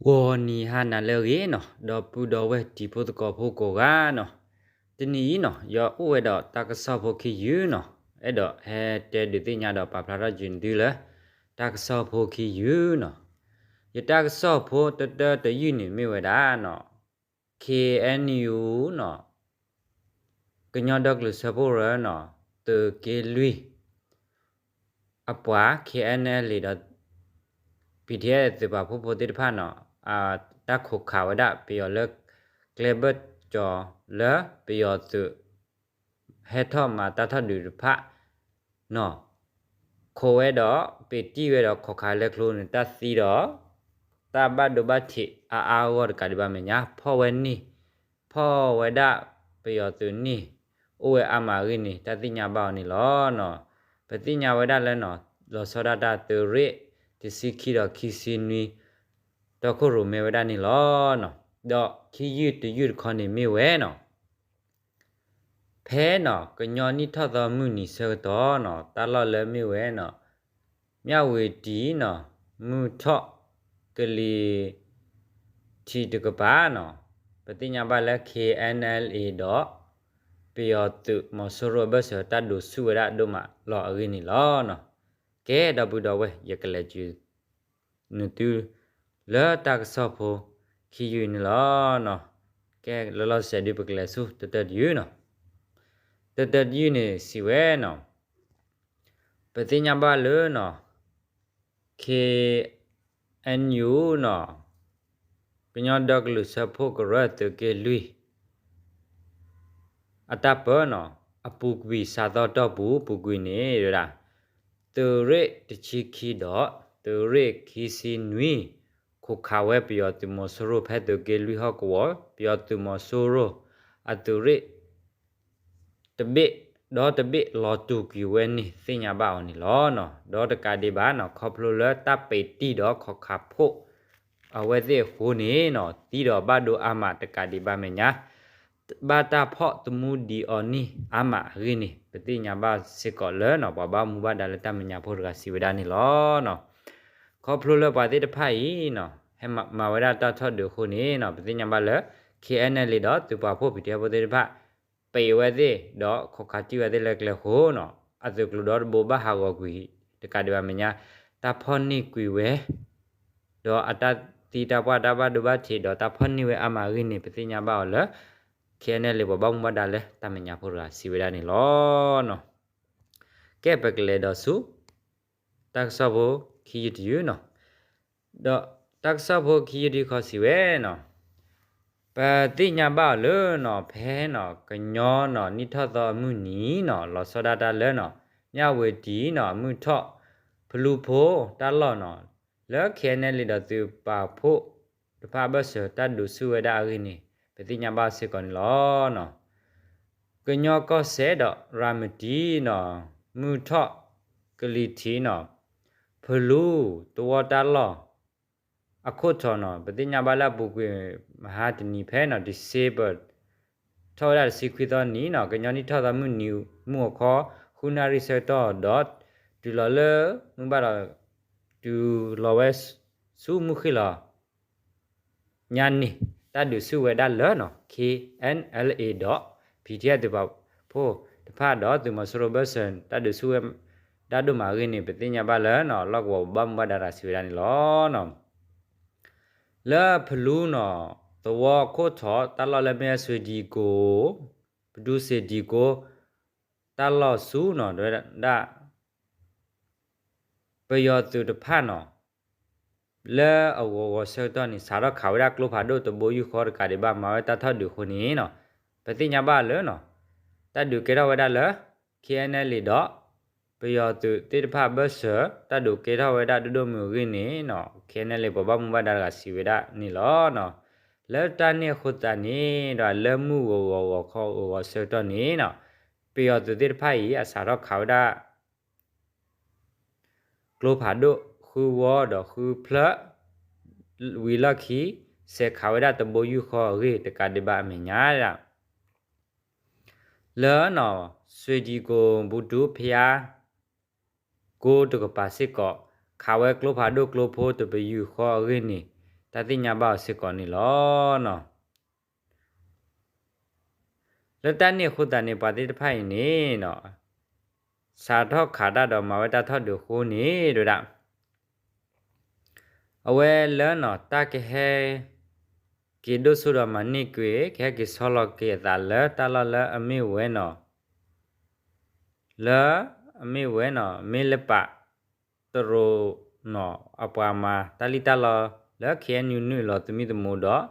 ဂီၤနံၤဟါနၤလၢအဂ့ၤနီၤ, ဒီပုၢ်ဒီဝဲၢ်တံၤဖိသကိးဖိကိးဂၤနီၤ, တနံၤအံၤနီၤ ယအိၣ်ဝဲဒီးတၢ်ကစီၣ်ဖိခံယုၢ်နီၤ, အဲၣ်ဒိးဟဲတဲဒုးသ့ၣ်ညါဒီးပာ်ဖျါထီၣ်က့ၤသုလၢ တၢ်ကစီၣ်ဖိခံယုၢ်နီၤ, ယတၢ်ကစီၣ်ဖိတတၢတယုၢ်န့ၣ်မ့ၢ်ဝဲဒၣ်နီၤ ခ့ၣ်အဲၣ်ယူၣ်နီၤ ကညီဒီကလုာ်စၢဖှိၣ်ကရၢနီၤ သုးက့လွံၢ် အပှၤ ခ့ၣ်အဲၣ်ယူၣ်လ့ၣ်ဒီး ပံၣ်ထံအဲၣ် သုးပာ်ဖှိၣ်ဖိသ့ၣ်တဖၣ်နီၤ တၢ်ခိးခးဝဲဒၣ်ပယီၤလၢ ကျဲဘၢၣ်ကၠီၤလၢပယီၤသုး ဟဲထီၣ်မၤတၢ်ထီၣ်ဒုးတဖၣ်နီၤ ခိးဝဲဒီး ပ့ၤတံၢ်ဝဲဒီးခိးခးလဲၤကျိန့ၣ် တၢ်သံဒီး တၢ်ဘၣ်ဒိဘၣ်ထံးအါအါဂီၢ်ဂီၢ်တကးဒံးဘၣ်မဲာ်ညါ ဖီၣ်ဝဲန့ၣ် ဖီၣ်ဝဲဒၣ်ပယီၤသုးန့ၣ် အိၣ်ဝဲအါမးအဂ့ၢ်န့ၣ် တၢ်သ့ၣ်ညါဘၣ်အီၤန့ၣ်လီၤနီၤ. ပသ့ၣ်ညါဝဲဒၣ်လၢနီၤ လီၤဆီဒၣ်တၢ်သုးရ့ၣ်တဆံခံဒီးခံဆံနွံ တီခိၣ်ရိၣ်မဲဝဲဒၣ်န့ၣ်လီၤနီၤ. ဒီးခံယုၢ်တယုၢ်တခီန့ၣ်မ့ၢ်ဝဲနီၤ ဖဲနီၤ ကညီနံၣ်ထီၣ်သီမုၢ်နံၤဆၢကတီၢ်နီၤ တၢ်လီၢ်လၢမ့ၢ်ဝဲနီၤ မၠၣ်ဝ့ၤတံၢ်နီၤ မုၢ်ထီၣ် ကလံၤထံးတကပၤနီၤ ပသ့ၣ်ညါဘၣ်လၢ ခ့ၣ်အဲၣ်ယူၣ်လ့ၣ် ဒီး ပယီၤသုးမီၤစိရိၤအဘၢၣ်စၢၤ တၢ်ဒုးဆူၣ်ဝဲဒၣ်ဒိၣ်မးလီၤအဂ့ၢ်န့ၣ်လီၤနီၤ. ကဲ ဒီပုၢ်ဒီဝဲၢ် ယကလဲၤက့ၤ နသု လၢတၢ်ကစီၣ်ဖိခံယုၢ်န့ၣ်လီၤနီၤ. ကဲ လၢလီၤစဲးဒုး ပကလဲၤဆူတတၢတယုၢ်နီၤ. တတၢတယုၢ်န့ၣ်စံးဝဲနီၤ ပသ့ၣ်ညါဘၣ်လၢနီၤ ခ့ၣ်အဲၣ်ယူၣ်နီၤ ကညီဒီကလုာ်စၢဖှိၣ်ကရၢသုးက့လွံၢ် အတၢ်ပၢနီၤ အပူၤကွံာ်စးသီတီၢ်ပူၤ ပူၤကွံာ်န့ၣ်ဝဲဒၣ် သုးရ့ၣ်တဆံခံဒီး သုးရ့ၣ်ခံဆံနွံ ခိးခးဝဲပယီၤသုးမီၤစိရိၤဖဲသုးက့လွံၢ်ဟီၣ်ကဝီၤ ပယီၤသုးမီၤစိရိၤ အသုးရ့ၣ် တဘ့ၣ်ဒီးတဘ့ၣ်လီၤတူာ်ကွံာ်ဝဲန့ၣ် သ့ၣ်ညါဘၣ်အီၤန့ၣ်လီၤနီၤ. ဒီးတကးဒံးဘၣ်နီၤ ခီဖျိလၢတၢ်ပ့ၤတံၢ်ဒီးခိးခးဖှိၣ် အဝဲသ့ၣ်အဃိန့ၣ်နီၤ သံဒီးဘၣ်ဒိအါမးတကးဒံးဘၣ်မဲာ်ညါ ဘၣ်တၢ်ဖီၣ်သမူဒံးအီၤန့ၣ်အါမးအဂ့ၢ်န့ၣ် ပသ့ၣ်ညါဘၣ်စ့ၢ်ကီးလၢနီၤ ပှၤဘၣ်မူဘၣ်ဒါလၢတၢ်မဲာ်ညါဖိတဂၤစံးဝဲဒၣ်န့ၣ်လီၤနီၤ. ခီဖျိလၢပှၤသ့ၣ်တဖၣ်အံၤနီၤ ဟဲမၤဝဲဒၣ်တၢ်ထီၣ်ဒုးအဃိန့ၣ်နီၤ ပသ့ၣ်ညါဘၣ်လၢ ခ့ၣ်အဲၣ်ယူၣ်လ့ၣ် ဒီးသုးပာ်ဖှိၣ် ပံၣ်ထံအဲၣ်ဖိသ့ၣ်တဖၣ် ပ့ၤဝဲသ့ၣ် ဒီးခိးခးတံၢ်ဝဲသ့ၣ်လၢကျဲဃိနီၤ အသုးကျိၤဒီတဘိဘၣ်ဟးဂီၤကွံာ် တကးဒံးဘၣ်မဲာ်ညါ တၢ်ဖီၣ်န့ၢ်ကွံာ်ဝဲ ဒီးအတၢ်သံတၢ်ပှၢ်တၢ်ဘၣ်ဒိဘၣ်ထံး ဒီးတၢ်ဖီၣ်န့ၢ်ဝဲအါမးအဂ့ၢ်န့ၣ် ပသ့ၣ်ညါဘၣ်အီၤလၢ ခ့ၣ်အဲၣ်ယူၣ်လ့ၣ် ပှၤဘၣ်မူဘၣ်ဒါလၢတၢ်မဲာ်ညါဖိတဂၤစံးဝဲဒၣ်န့ၣ်လီၤနီၤ. ကဲ ပကလဲၤဒီးဆူ တၢ်ကစီၣ်ဖိခံယုၢ်တယုၢ်နီၤ. ဒီးတၢ်ကစီၣ်ဖိခံယုၢ်တယုၢ်ခီစံးဝဲနီၤ ပသ့ၣ်ညါဘၣ်အီၤလၢနီၤ ဖဲနီၤ ကညီနီၤ နံၣ်ထီၣ်သီအမုၢ်နံၤနီၤ လီၤဆီဒၣ်တၢ်လၢနီၤ မၠၣ်ဝ့ၤတံၢ်နီၤ မုၢ်ထီၣ် ဖလူဖိတၢ်လီၢ်နီၤ လၢ ခ့ၣ်အဲၣ်ယူၣ်လ့ၣ် ဒီးသုးပာ်ဖှိၣ်တဖၣ်အဘၢၣ်စၢၤ တၢ်ဒုးဆူၣ်ဝဲဒၣ်အဂ့ၢ်န့ၣ် ပသ့ၣ်ညါဘၣ်စ့ၢ်ကီးန့ၣ်လီၤနီၤ. ကညီကီၢ်စဲၣ်ဒီးရၤမတံနီၤ မုၢ်ထီၣ် ကလံၤထံးနီၤ ဖလူ သဝီတၢ်လီၢ် အခိၣ်ထီၣ်နီၤ ပသ့ၣ်ညါဘၣ်လၢအပူၤကွံာ်မဟါတနံၤဖဲနီၤ December ထီၣ်ဝဲဒၣ်တဆံခွံသီနံၤနီၤ ကညီနံၣ်ထီၣ်သီမုၢ်နံၤ မုၢ်အီၤခီ ဃုနၣ်ရံၣ်ဆၢကတီၢ်ဒီး တုၤလီၤလၢ မုၢ်ဘၣ်ဒီး တုၤလီၤဝဲ ဆူမုၢ်ဃ့ၢ်လီၤ ညါန့ၣ် တၢ်ဒုးဆူၣ်ဝဲဒၣ်လၢနီၤ ခ့ၣ်အဲၣ်ယူၣ်လ့ၣ် ဒီး ပံၣ်ထံအဲၣ် သုးပာ်ဖှိၣ်တဖၣ်ဒီး သုးမီၤစိရိၤဘၢၣ်စၢၤ တၢ်ဒုးဆူၣ်ဝဲဒၣ်ဒိၣ်မးအဂ့ၢ်န့ၣ် ပသ့ၣ်ညါဘၣ်လၢနီၤ လီၢ်ကဝီၤပှၤဘၣ်မူဘၣ်ဒါတဂၤစံးဝဲဒၣ်န့ၣ်လီၤနီၤ. လၢဖလူနီၤ သဝီခိၣ်ထီၣ်တၢ်လီၢ်လၢမ့ၢ်ဝဲ စွ့ၤဒံကိၤ ပဒူစ့ၣ်ဒံကိၤ တၢ်လီၢ်ဆူနီၤ ဒဝဲဒၣ် ပယီၤသုးတဖၣ်နီၤ လၢအဂီၤဂီၤဆၢကတီၢ်န့ၣ် စးထီၣ်ခးဝဲဒၣ်ကျိဖးဒိၣ်တဘိယူၢ်ဃီတကးဒံးဘၣ် မၤဝဲတၢ်ထီၣ်ဒုးအဃိန့ၣ်နီၤ ပသ့ၣ်ညါဘၣ်လၢနီၤ တၢ်ဒုးကဲထီၣ်ဝဲဒၣ်လၢ ခ့ၣ်အဲၣ်ယူၣ်လ့ၣ် ဒီး ပယီၤသုးသ့ၣ်တဖၣ်အဘၢၣ်စၢၤ တၢ်ဒုးကဲထီၣ်ဝဲဒၣ်ဒိၣ်ဒိၣ်မုၢ်အဂ့ၢ်န့ၣ်နီၤ ခ့ၣ်အဲၣ်ယူၣ်လ့ၣ် ပှၤဘၣ်မူဘၣ်ဒါတဂၤစံးဝဲဒၣ်န့ၣ်လီၤနီၤ. လၢတၢ်န့ၣ်အဃိသတးန့ၣ်ဒီး လၢမုၢ်ဂီၤဂီၤဂီၤခီဂီၤဂီၤဆၢကတီၢ်န့ၣ်နီၤ ပယီၤသုးသ့ၣ်တဖၣ်အံၤ အစးထီၣ်ခးဝဲဒၣ် ကျိဖးဒိၣ်ဃုဝီဒီးဃုဖျၢၣ် ဝံၤလီၢ်ခံ စဲးခးဝဲဒၣ်တဘိယူၢ်ဃီအဂ့ၢ်တကးဒံးဘၣ်အမဲာ်ညါဒၣ် လၢနီၤ စွ့ၤဒံကိၤ ဘူးတူး ဖယါကိတကပၤစ့ၢ်ကီး ခးဝဲကျိဖးဒိၣ်ကျိဖိတဘိယူၢ်ဃီအဂ့ၢ်န့ၣ် တၢ်သ့ၣ်ညါဘၣ်အီၤစ့ၢ်ကီးန့ၣ်လီၤ. လၢတၢ်န့ၣ်အဃိသတးန့ၣ် ပှၤသ့ၣ်တဖၣ်အံၤန့ၣ် စးထီၣ်ခးတၢ်ဒီးမၤဝဲတၢ်ထီၣ်ဒုးအဃိန့ၣ် တဲဝဲဒၣ် အဝဲလၢနီၤ တၢ်ကဟဲက့ၤဒိၣ်စိဒီးမၤန့ၢ်ကွံာ် ကဟဲက့ၤဆီလီၤက့ၤအသးလၢတၢ်လီၢ်လၢအမ့ၢ်ဝဲနီၤ လၢအမ့ၢ်ဝဲနီၤ မ့ၢ်လၢပာ်တရူးနီၤ အပှၤမၤတၢ်လံၣ်တၢ်လီလၢ KNU နုာ်လီၤသမံသမိးဒီး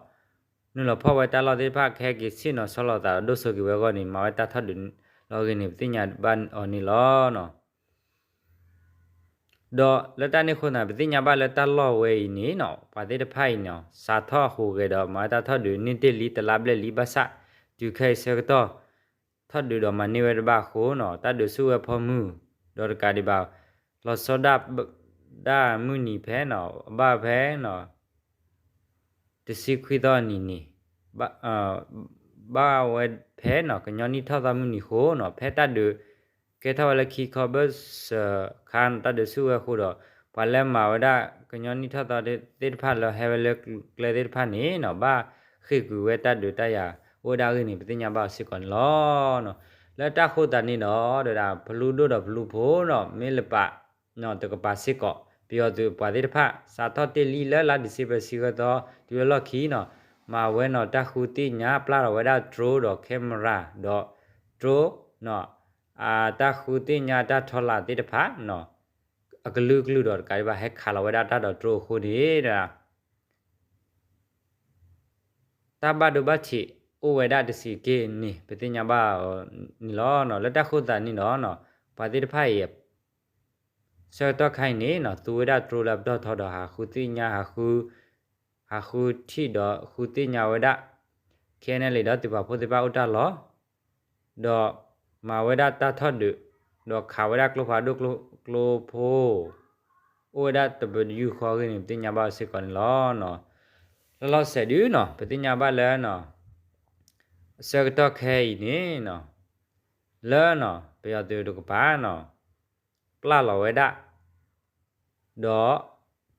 နုာ်လီၤဖီၣ်ဝဲတၢ်လီၢ်သ့ၣ်တဖၣ် ကဟဲက့ၤဆ့ၣ်နီၤဆီလီၤသးဒီးဒိၣ်စိက့ၤဝဲအဂီၢ်န့ၣ် မၤဝဲတၢ်ထီၣ်ဒုးလီၤအဂ့ၢ်န့ၣ် ပသ့ၣ်ညါဘၣ်အီၤန့ၣ်လီၤ. ဒီးလၢတၢ်န့ၣ်အဃိသတး ပသ့ၣ်ညါဘၣ်လၢတၢ်လီၢ်ဝဲအံၤန့ၣ်နီၤ ပှၤသ့ၣ်တဖၣ်အံၤနီၤ စးထီၣ်ဟူးဂဲၤဒီးမၤဝဲတၢ်ထီၣ်ဒုးန့ၢ်တ့ၢ်လံ တလါဘျဲၣ်လံ ဘၣ်ဆၣ် တုၤခဲအံၤဆၢကတီၢ် ထီၣ်ဒုးဒီးမၤန့ၢ်ဝဲတဘၣ်အဃိနီၤ တၢ်ဒုးဆူၣ်ဝဲဖီမုၢ် ဒီးတကးဒံးဘၣ် လီၤဆီဒၣ်တၢ်မုၢ်နံၤဖဲနီၤ အဘၣ်ဖဲနီၤ တဆံခွံသီအနံၤန့ၣ် ဘၣ်ဝဲဖဲနီၤ ကညီနံၣ်ထီၣ်သီမုၢ်နံၤအဃိနီၤ ဖဲတၢ်ဒုးကဲထီၣ်ဝဲလၢခံခီဘၢၣ်စၢၤခါနီၤ တၢ်ဒုးဆူၣ်ဝဲအဃိဒီး ပှၤလၢမၤဝဲဒၣ်ကညီနံၣ်ထီၣ်သီသ့ၣ်တဖၣ်လၢဟဲဝဲလၢကျဲသ့ၣ်တဖၣ်န့ၣ်နီၤ ဘၣ်ဃ့ၢ်ကွံာ်ဝဲတၢ်ဒုးတၢ်ယၤအိၣ်ဝဲဒၣ်အဂ့ၢ်န့ၣ် ပသ့ၣ်ညါဘၣ်အီၤစ့ၢ်ကီးန့ၣ်လီၤ. လၢတၢ်ဃိသတးန့ၣ်ဒီး ဒီးဒၣ်ဖလူဒိၣ်ဒီးဖလူဖိနီၤ မ့ၢ်လၢပာ် တကပၤစ့ၢ်ကီး ပယီၤသုးပှၤသ့ၣ်တဖၣ် စးထီၣ်တ့ၢ်လံလၢလါ December ဆံဃၢသီ တုၤလၢလီၢ်ခံနီၤ မၤဝဲနီၤ တၢ်ဃုသ့ၣ်ညါ ပျၢ်ထီၣ်ဝဲဒၣ် drone ဒီး camera ဒီး drone နီၤ အတၢ်ဃုသ့ၣ်ညါတၢ်ထီလာ်သ့ၣ်တဖၣ်နီၤ အကလုာ်ကလုာ်ဒီးတကးဒံးဘၣ် ဟဲခးလီၤဝဲဒၣ်တၢ်ဒီး drone အဃိန့ၣ်ဒီး တၢ်ဘၣ်ဒိဘၣ်ထံးအိၣ်ဝဲဒၣ်တဆံးက့ၢ်န့ၣ် ပသ့ၣ်ညါဘၣ်အီၤန့ၣ်လီၤ. လၢတၢ်ဃိသတးန့ၣ်ဒီး ပှၤသ့ၣ်တဖၣ်အံၤ ဆၢကတီၢ်ခါအံၤန့ၣ်နီၤ သူဝဲဒၣ် drone လၢအပတီၢ်ထီဒီး ဟးဃုသ့ၣ်ညါ ဟးဃုထံၣ်ဒီးဃုသ့ၣ်ညါဝဲဒၣ် KNLA ဒီးသုးပာ်ဖှိၣ်သ့ၣ်တဖၣ်အိၣ်တၢ်လီၢ် ဒီးမၤဝဲဒၣ်တၢ်ထီၣ်ဒုး ဒီးခးဝဲဒၣ်ကျိဖးဒိၣ်ကျိဖိ အိၣ်ဝဲဒၣ်တပယူာ်ဃီအဂ့ၢ်န့ၣ် ပသ့ၣ်ညါဘၣ်စ့ၢ်ကီးန့ၣ်လီၤ. လီၤလီၤဆဲးဒုနီၤ ပသ့ၣ်ညါဘၣ်လၢ အဆၢကတီၢ်ခဲအံၤန့ၣ်နီၤ လၢနီၤ ပယီၤသုးတကပၤနီၤ ပျၢ်လီၤဝဲဒၣ် ဒီး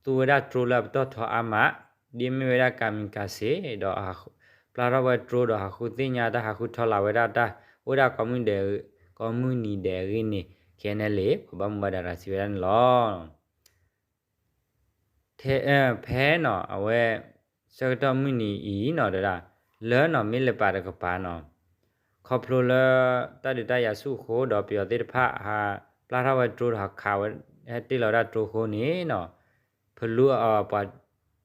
သူဝဲဒၣ် drone လၢအပတီၢ်ထီအါမး ဒ်အမ့ၢ်ဝဲဒၣ် kamikaze ဒီး ပျၢ်ထီၣ်ဝဲ drone ဒီးဟးဃုသ့ၣ်ညါတၢ် ဟးဃုထီလာ်ဝဲဒၣ်တၢ် အိၣ်ဒၣ်ကိးမုၢ်ဒဲး ကိးမုၢ်နံၤဒဲးအဂ့ၢ်န့ၣ် KNLA ပှၤဘၣ်မူဘၣ်ဒါတဂၤစံးဝဲဒၣ်န့ၣ်လီၤ. ဖဲနီၤ အဝဲ ဆၢကတီၢ်မုၢ်နံၤအံၤနီၤ တဲဝဲဒၣ် လၢနီၤ မ့ၢ်လၢပာ်တကပၤနီၤ ခီဖျိလၢ တၢ်ဒုးတၢ်ယၤဆူၣ်အဃိ ဒီးပယီၤသ့ၣ်တဖၣ် ဟးပျၢ်ထီၣ်ဝဲ drone ဒီးဟးခးဝဲ ဟဲတ့ၢ်လီၤဝဲဒၣ် drone အဃိန့ၣ်နီၤ ဖလူအပှၤ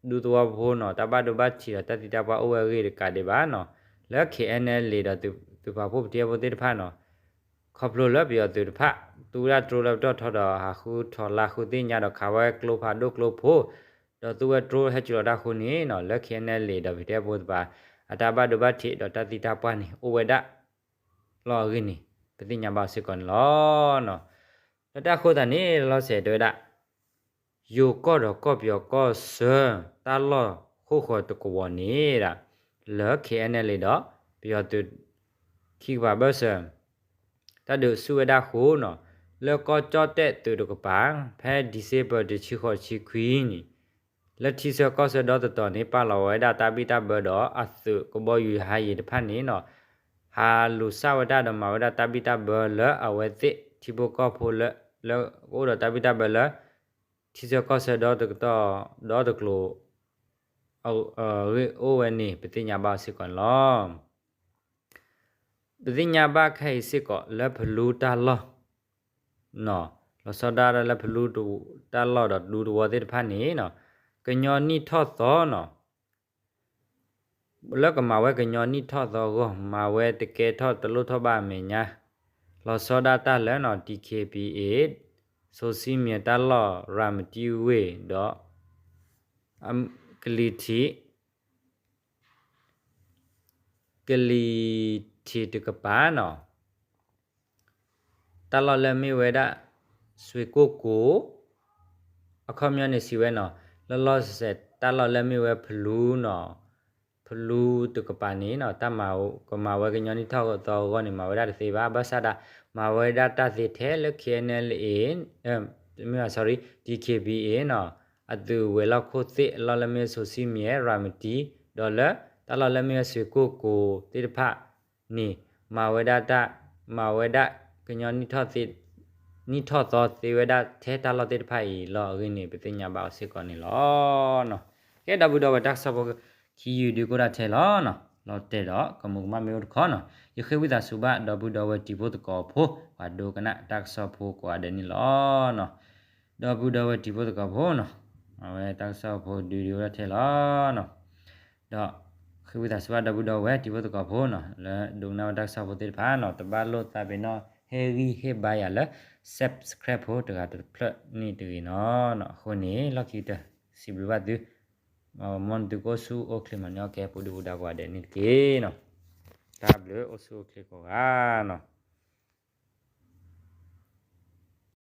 ဒူသဝီဖိနီၤ တၢ်ဘၣ်ဒိဘၣ်ထံးဒီးတၢ်သံတၢ်ပှၢ်အိၣ်ဝဲအဂ့ၢ်တကးဒံးဘၣ်နီၤ လၢ KNLA ဒီးသုးပာ်ဖှိၣ်ပထံဖိသ့ၣ်တဖၣ်နီၤ ခီဖျိလၢပယီၤသုးတဖၣ် သူဝဲဒၣ် drone လၢပတီၢ်ထီဒီး ဟးဃုထီလာ်ဃုသ့ၣ်ညါဒီးခးဝဲကျိဖးဒိၣ်ကျိဖိ ဒီးသူဝဲ drone ဟဲစူၤလီၤတၢ်အဃိန့ၣ်နီၤ လၢ KNLA ဒီး ပထံဖိတဖၣ် အတၢ်ဘၣ်ဒိဘၣ်ထံးဒီးတၢ်သံတၢ်ပှၢ်န့ၣ် အိၣ်ဝဲဒၣ်လီၤအဂ့ၢ်န့ၣ် ပသ့ၣ်ညါဘၣ်စ့ၢ်ကီးန့ၣ်လီၤ. လၢတၢ်ဃိသတးန့ၣ် လီၤစဲးတဲဝဲဒၣ် ယိၤကီၢ်ဒီးကီၢ်ပယီၤကီၢ်ဆၢ တၢ်လီၢ်ဃိၣ်ဃီၤတကဝီၤန့ၣ်ဒၣ် လၢ KNLA ဒီး ပယီၤသုး ခံကပၤဘၢၣ်စၢၤ တၢ်ဒုးဆူၣ်ဝဲဒၣ်အဃိနီၤ လၢကီၢ်ကၠီၣ်တဲၣ်သုးတကပၤ ဖဲ December တဆံဃိးတဆံခွံန့ၣ် လၢထံဆၢကီၢ်ဆၢဒီသဒၢန့ၣ် ပာ်လီၤဝဲဒၣ်တၢ်ဘံၣ်တၢ်ဘၢဒီးအသုးကဘီယူၤရဟတ်ယာဉ်တဖၣ်န့ၣ်နီၤ ဟးလူၤစၢ်ဝဲဒၣ်ဒီးမၤဝဲဒၣ်တၢ်ဘံၣ်တၢ်ဘၢလၢအဝဲသ့ၣ်ထံဖိကီၢ်ဖိလၢ လၢကအိၣ်ဒီးတၢ်ဘံၣ်တၢ်ဘၢလၢ ထံဆၢကီၢ်ဆၢဒီတကတီၢ် ဒီတကျိၤ အိၣ်ဝဲန့ၣ် ပသ့ၣ်ညါဘၣ်စ့ၢ်ကီးန့ၣ်လီၤ. ပသ့ၣ်ညါဘၣ်ခဲအံၤစ့ၢ်ကီးလၢဖလူတၢ်လီၢ် လီၤဆီဒၣ်တၢ်လၢဖလူတၢ်လီၢ်ဒီးဒူသဝီသ့ၣ်တဖၣ်န့ၣ် ကညီနံၣ်ထီၣ်သီနီၤ လၢကမၤဝဲကညီနံၣ်ထီၣ်သီအဂီၢ် မၤဝဲတကဲထီၣ်တလိၣ်ထီၣ်ဘၣ်အမဲာ်ညါ လီၤဆီဒၣ်တၢ်လၢနီၤ DKBA စိၤစံမံၤတၢ်လီၢ် ရၤမတံဝ့ၢ်ဒီး ကလံၤထံး ကလံၤထံးတကပၤနီၤ တၢ်လီၢ်လၢမ့ၢ်ဝဲဒၣ် စွ့ၤကိၣ်ကိၤ အခီပညီန့ၣ်စံးဝဲနီၤ လီၤလီၤဆဲးဆဲး တၢ်လီၢ်လၢမ့ၢ်ဝဲဖလူနီၤ ဖလူတကပၤန့ၣ်နီၤ တၢ်မၤ ကမၤဝဲကညီနံၣ်ထီၣ်သီအဂီၢ်န့ၣ် မၤဝဲဒၣ်တသ့ဘၣ် ဘၣ်ဆၣ်ဒၣ် မၤဝဲဒၣ်တၢ်သ့ထဲလၢ K N L A မ့ၢ် sorry D K B A နီၤ အသုးဝဲၤလီၢ်ခိၣ်သ့ၣ်အလီၢ်လၢမ့ၢ်ဝဲ စိၤဆံမံယဲၢ် ရၤမတံ ဒီးလၢတၢ်လီၢ်လၢမ့ၢ်ဝဲ စွ့ၣ်ကိၢ်ကိၤသ့ၣ်တဖၣ်န့ၣ် မၤဝဲဒၣ်တၢ် မၤဝဲဒၣ်ကညီနံၣ်ထီၣ်သီသ့ဝဲဒၣ်ထဲတၢ်လီၢ်သ့ၣ်တဖၣ်အံၤလီၤ. အဂ့ၢ်န့ၣ် ပသ့ၣ်ညါဘၣ်အီၤစ့ၢ်ကီးန့ၣ်လီၤ. ကဲ ဒီပုၢ်ဒီဝဲၢ် တၢ်ကစီၣ်ဖိခံယုၢ်ဒုးကအိၣ်ဒၣ်ထဲလီၤ. လီၤတဲာ်ဒီးကမူးကမၣ်မ့ၢ်အိၣ်တခီနီၤ, ယဃ့ဝံသးစူၤဘၣ် ဒီပုၢ်ဒီဝဲၢ်တံၤဖိသကိးဖိ ပှၤဒိကနၣ်တၢ်ကစီၣ်ဖိကိးဂၤဒဲးန့ၣ်လီၤ. ဒီပုၢ်ဒီဝဲၢ်တံၤဖိသကိးဖိနီၤ, အဝဲတၢ်ကစီၣ်ဖိဒုးဒုးအိၣ်ဒၣ်ထဲလီၤ. ဒီးဃ့ဝံသးစူၤဘၣ် ဒီပုၢ်ဒီဝဲၢ်တံၤဖိသကိးဖိနီၤ လၢဒိကနၣ်ဝဲတၢ်ကစီၣ်ဖိသ့ၣ်တဖၣ်နီၤ, တဘၣ်လိၣ်သးပ့ၤနီၣ် ဟ့ၣ်ဂံၢ်ဟ့ၣ်ဘါယၤလၢ subscribe ဖိတဂၤတဖျၢၣ်န့ၣ်တဂ့ၤနီၤ. အဃိန့ၣ် လီၢ်ခံကတၢၢ် စံးဘျုးဘၣ်သု, မ်သုကအိၣ်ဆူၣ်အိၣ်ချ့ မၤန့ၢ်အီၣ်ကဲ ပူၤဒုၣ်ပူၤဒါကိးဂၤဒဲးန့ၣ်တက့ၢ်နီၤ. တၢ်ဘျုး အိၣ်ဆူၣ်အိၣ်ချ့ကိးဂၤနီၤ.